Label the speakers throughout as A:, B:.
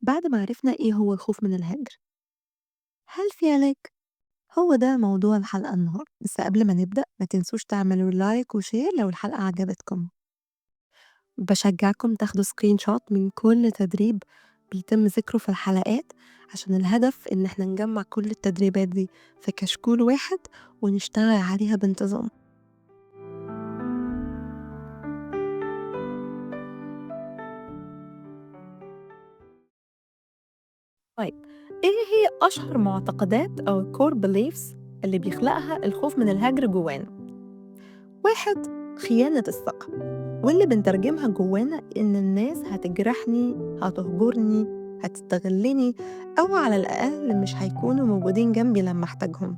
A: بعد ما عرفنا إيه هو الخوف من الهجر، هل في علاج؟ هو ده موضوع الحلقة النهاردة. بس قبل ما نبدأ ما تنسوش تعملوا like و share لو الحلقة عجبتكم. بشجعكم تاخدوا screenshot من كل تدريب بيتم ذكره في الحلقات، عشان الهدف إن احنا نجمع كل التدريبات دي في كشكول واحد ونشتغل عليها بانتظام. طيب إيه هي أشهر معتقدات أو core beliefs اللي بيخلقها الخوف من الهجر جوانا؟ 1، خيانة الثقة، واللي بنترجمها جوانا إن الناس هتجرحني، هتهجرني، هتستغلني، أو على الأقل مش هيكونوا موجودين جنبي لما أحتاجهم.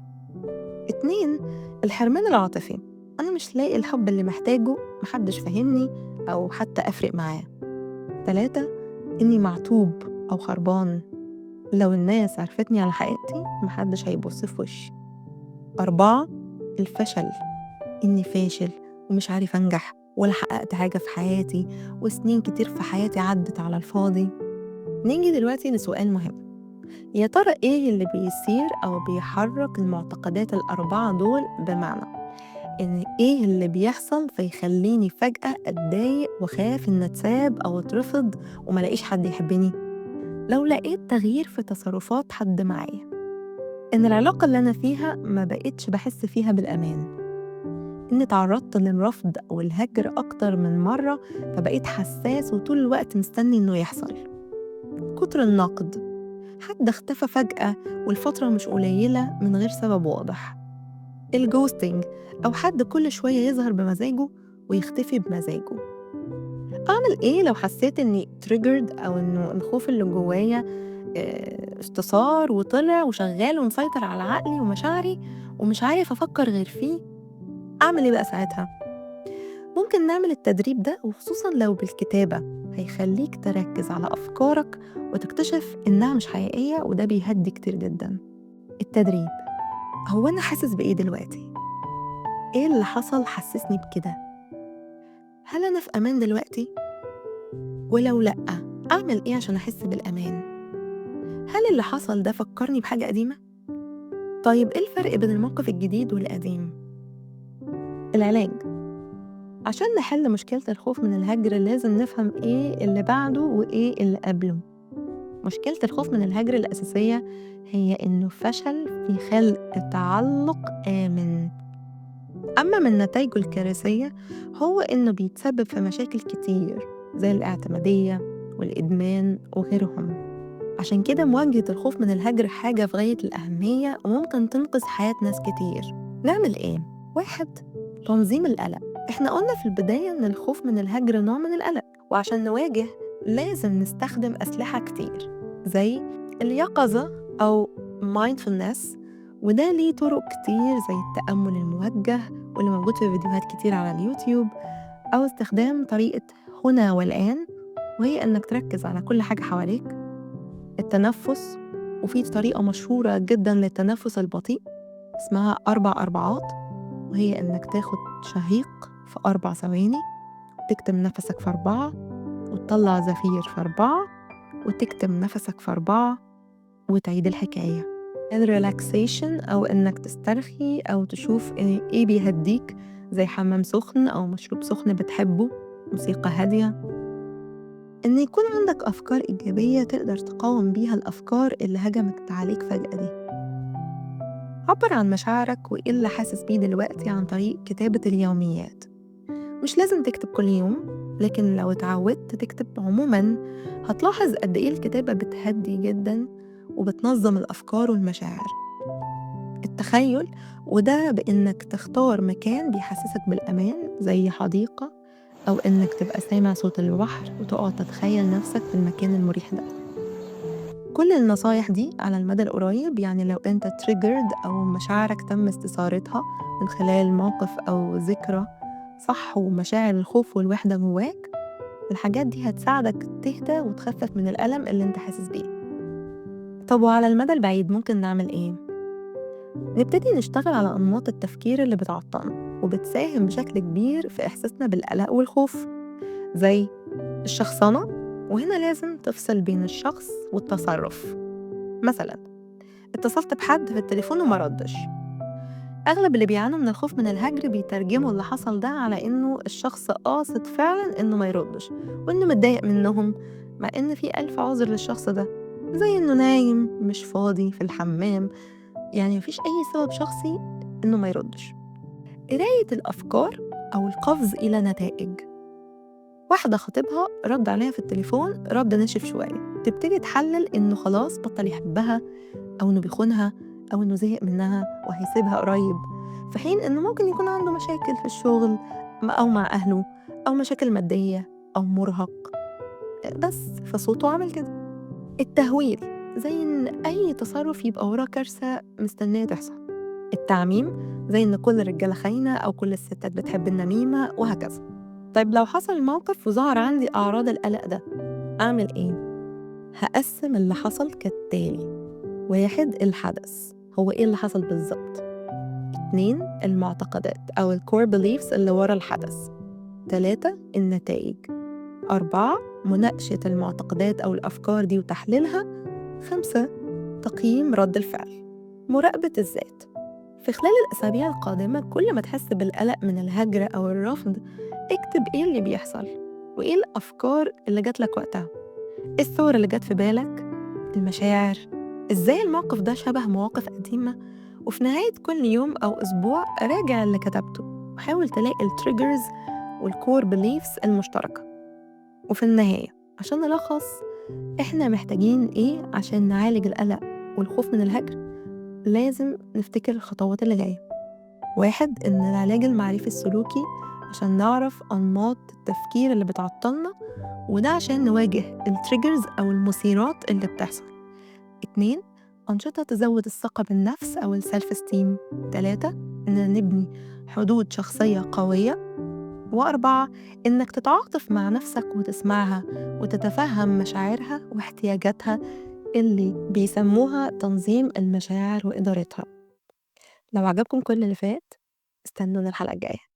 A: 2، الحرمان العاطفي، أنا مش لاقي الحب اللي محتاجه، محدش فاهمني أو حتى أفرق معاه. 3، إني معطوب أو خربان، لو الناس عرفتني على حقيقتي محدش هيبص في وشي. 4، الفشل، إني فاشل ومش عارف أنجح ولا حققت حاجة في حياتي وسنين كتير في حياتي عدت على الفاضي. نيجي دلوقتي لسؤال مهم، يا ترى إيه اللي بيصير أو بيحرك المعتقدات ال4 دول؟ بمعنى إن إيه اللي بيحصل فيخليني فجأة أتضايق وخاف إن أتساب أو أترفض وما لاقيش حد يحبني؟ لو لقيت تغيير في تصرفات حد معايا، إن العلاقة اللي أنا فيها ما بقتش بحس فيها بالأمان، إني تعرضت للرفض أو الهجر أكتر من مرة فبقيت حساس وطول الوقت مستني إنه يحصل، كتر النقد، حد اختفى فجأة والفترة مش قليلة من غير سبب واضح، ال ghosting أو حد كل شوية يظهر بمزاجه ويختفي بمزاجه. أعمل إيه لو حسيت إني triggered أو إنه الخوف اللي جوايا استثار وطلع وشغال ومسيطر على عقلي ومشاعري ومش عارف أفكر غير فيه؟ أعمل إيه بقى ساعتها؟ ممكن نعمل التدريب ده، وخصوصاً لو بالكتابة، هيخليك تركز على أفكارك وتكتشف إنها مش حقيقية، وده بيهدي كتير جداً. التدريب، هو أنا حاسس بإيه دلوقتي؟ إيه اللي حصل حسسني بكده؟ هل أنا في أمان دلوقتي؟ ولو لأ، أعمل إيه عشان أحس بالأمان؟ هل اللي حصل ده فكرني بحاجة قديمة؟ طيب إيه الفرق بين الموقف الجديد والقديم؟ العلاج، عشان نحل مشكلة الخوف من الهجر لازم نفهم إيه اللي بعده وإيه اللي قبله. مشكلة الخوف من الهجر الأساسية هي إنه فشل في خلق تعلق آمن. أما من نتائجه الكارثية هو إنه بيتسبب في مشاكل كتير زي الاعتمادية والإدمان وغيرهم. عشان كده مواجهة الخوف من الهجر حاجة في غاية الأهمية وممكن تنقذ حياة ناس كتير. نعمل إيه؟ 1، تنظيم القلق. إحنا قلنا في البداية إن الخوف من الهجر نوع من القلق، وعشان نواجه لازم نستخدم أسلحة كتير زي اليقظة أو mindfulness، وده ليه طرق كتير زي التأمل الموجه واللي موجود في فيديوهات كتير على اليوتيوب، أو استخدام طريقة هنا والآن، وهي إنك تركز على كل حاجة حواليك. التنفس، وفي طريقة مشهورة جداً للتنفس البطيء اسمها 4 أربعات، وهي إنك تاخد شهيق في 4 ثواني، وتكتم نفسك في 4، وتطلع زفير في 4، وتكتم نفسك في 4، وتعيد الحكاية. ال relaxation أو إنك تسترخي أو تشوف إيه بيهديك زي حمام سخن أو مشروب سخن بتحبه، موسيقى هادية. إن يكون عندك أفكار إيجابية تقدر تقاوم بيها الأفكار اللي هجمت عليك فجأة دي. عبر عن مشاعرك وإيه اللي حاسس بيه دلوقتي عن طريق كتابة اليوميات. مش لازم تكتب كل يوم، لكن لو اتعودت تكتب عموماً هتلاحظ قد إيه الكتابة بتهدي جداً وبتنظم الأفكار والمشاعر. التخيل، وده بإنك تختار مكان بيحسسك بالأمان زي حديقة، أو إنك تبقى سامع صوت البحر وتقعد تتخيل نفسك في المكان المريح ده. كل النصايح دي على المدى القريب، يعني لو أنت تريجرد أو مشاعرك تم استثارتها من خلال موقف أو ذكرى صح ومشاعر الخوف والوحدة جواك، الحاجات دي هتساعدك تهدى وتخفف من الألم اللي أنت حاسس بيه. طب وعلى المدى البعيد ممكن نعمل إيه؟ نبتدي نشتغل على أنماط التفكير اللي بتعطلنا وبتساهم بشكل كبير في إحساسنا بالقلق والخوف، زي الشخصنة وهنا لازم تفصل بين الشخص والتصرف. مثلا اتصلت بحد في التليفون وما ردش. أغلب اللي بيعانوا من الخوف من الهجر بيترجموا اللي حصل ده على إنه الشخص قاصد فعلا إنه ما يردش وإنه متضايق منهم، مع إن في 1000 عذر للشخص ده، زي إنه نايم، مش فاضي، في الحمام، يعني مفيش أي سبب شخصي إنه ما يردش. قراية الأفكار أو القفز إلى نتائج. واحدة خطيبها رد عليها في التليفون رد ناشف شوية، تبتدي تحلل إنه خلاص بطل يحبها، أو إنه بيخونها، أو إنه زهق منها وهيسيبها قريب، في حين إنه ممكن يكون عنده مشاكل في الشغل أو مع أهله، أو مشاكل مادية، أو مرهق، بس فصوته عمل كده. التهويل، زي إن أي تصرف يبقى وراه كارثة مستنية تحصل. التعميم، زي إن كل الرجالة خاينة أو كل الستات بتحب النميمة وهكذا. طيب لو حصل موقف وظهر عندي أعراض القلق ده، أعمل إيه؟ هقسم اللي حصل كالتالي: 1. الحدث، هو إيه اللي حصل بالظبط؟ 2. المعتقدات أو ال core beliefs اللي ورا الحدث. 3. النتائج. 4. مناقشة المعتقدات أو الأفكار دي وتحليلها. 5. تقييم رد الفعل. مراقبة الذات. في خلال الأسابيع القادمة كل ما تحس بالقلق من الهجر أو الرفض، اكتب إيه اللي بيحصل وإيه الأفكار اللي جات لك وقتها، إيه الصور اللي جات في بالك، المشاعر، إزاي الموقف ده شبه مواقف قديمة. وفي نهاية كل يوم أو أسبوع راجع اللي كتبته وحاول تلاقي ال triggers وال core beliefs المشتركة. وفي النهاية عشان نلخص إحنا محتاجين إيه عشان نعالج القلق والخوف من الهجر، لازم نفتكر الخطوات اللي جاية. 1. إن العلاج المعرفي السلوكي عشان نعرف أنماط التفكير اللي بتعطلنا، وده عشان نواجه ال triggers أو المثيرات اللي بتحصل. 2. أنشطة تزود الثقة بالنفس أو ال self esteem. 3. إننا نبني حدود شخصية قوية. 4. إنك تتعاطف مع نفسك وتسمعها وتتفهم مشاعرها واحتياجاتها اللي بيسموها تنظيم المشاعر وإدارتها. لو عجبكم كل اللي فات استنونا الحلقة الجاية.